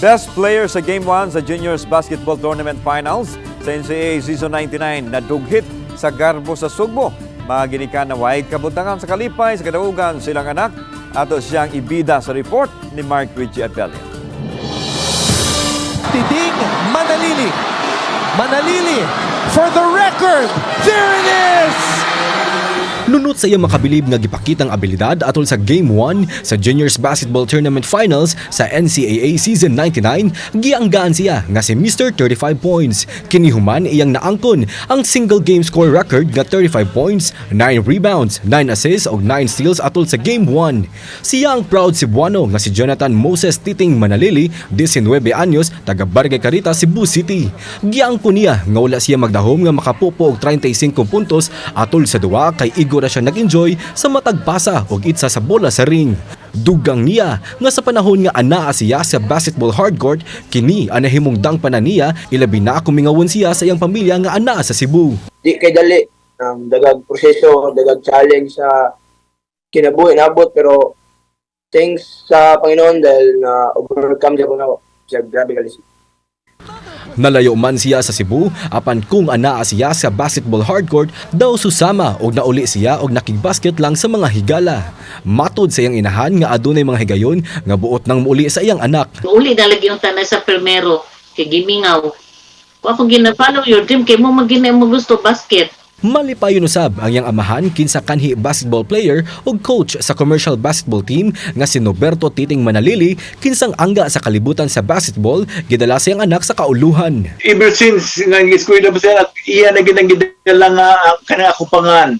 Best player sa Game 1 sa Juniors Basketball Tournament Finals sa NCAA Season 99 nadughit sa garbo sa Sugbo. Mga ginikan na way kabutangan sa kalipay sa kadaugan silang anak, ato siyang ibida sa report ni Mark Richie Abella. Titing Manalili. Manalili for the record. There it is! Nunot sa iyang makabilib nga gipakitang abilidad atol sa Game 1 sa Juniors Basketball Tournament Finals sa NCAA Season 99, gianggaan siya nga si Mr. 35 points. Kini human iyang naangkon ang single game score record nga 35 points, 9 rebounds, 9 assists ug 9 steals atol sa Game 1. Siya ang proud Cebuano nga si Jonathan Moses Titing Manalili, 19 anyos, taga Barangay Carita, Cebu City. Giangkon niya nga wala siya magdahom nga makapupo og 35 puntos atol sa duwa kay igo ra siya nag-enjoy sa matag pasa og itsa sa bola sa ring. Dugang niya nga sa panahon nga anaa siya sa basketball hardcourt, kini ang nahimong dangpanan niya, ilabi na kung mingawon siya sa iyang pamilya nga anaa sa Cebu. Di kay dali, dagag proseso, dagag challenge sa kinabuhi nabot, pero thanks sa Panginoon dahil na overcome jud ko na siya, grabe kalisod. Nalayo man siya sa Cebu, apan kung anaa siya sa basketball hardcourt, daw susama og nauli siya og nakigbasket lang sa mga higala. Matod sa iyang inahan nga adunay mga higayon nga buot nang muuli sa iyang anak. Uli na lagi yung tanan sa primero kay gimingaw. Kung ako gina-follow your dream kay mo magina mo gusto basket. Malipayon usab ang iyang amahan kinsa kanhi basketball player ug coach sa commercial basketball team nga si Noberto Titing Manalili, kinsang angga sa kalibutan sa basketball gidala sa iyang anak sa kauluhan. Ever since nga eskwela pa siya, iya na ginang gidala nga ang kanang akupangan.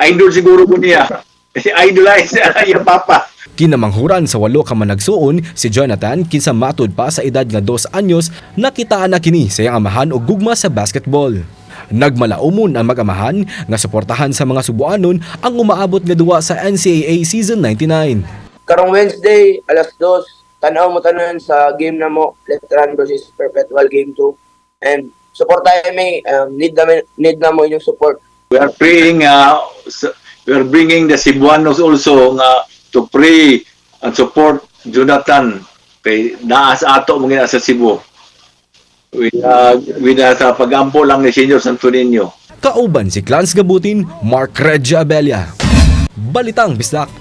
Idol siguro ko niya. Kasi idolize siya iya papa. Kinamanghuran sa walo ka managsuon, si Jonathan, kinsa matud pa sa edad nga 2 anyos, nakitaan na kini sa iyang amahan og gugma sa basketball. Nagmalaumon ang mag-amahan nga suportahan sa mga Subuanon ang umaabot nga duwa sa NCAA Season 99. Karong Wednesday alas 2, tanaw mo tanan sa game na mo, Letran versus Perpetual Game 2, and support tayo may need na mo inyong support. We are praying, we are bringing the Cebuanos also nga to pray and support Jonathan kay naa sa ato mga sa Cebu. With sa pagampo lang ni Senior Santo Niño. Kauban si Clans Gabutin, Mark Regia Abella. Balitang Bisdak.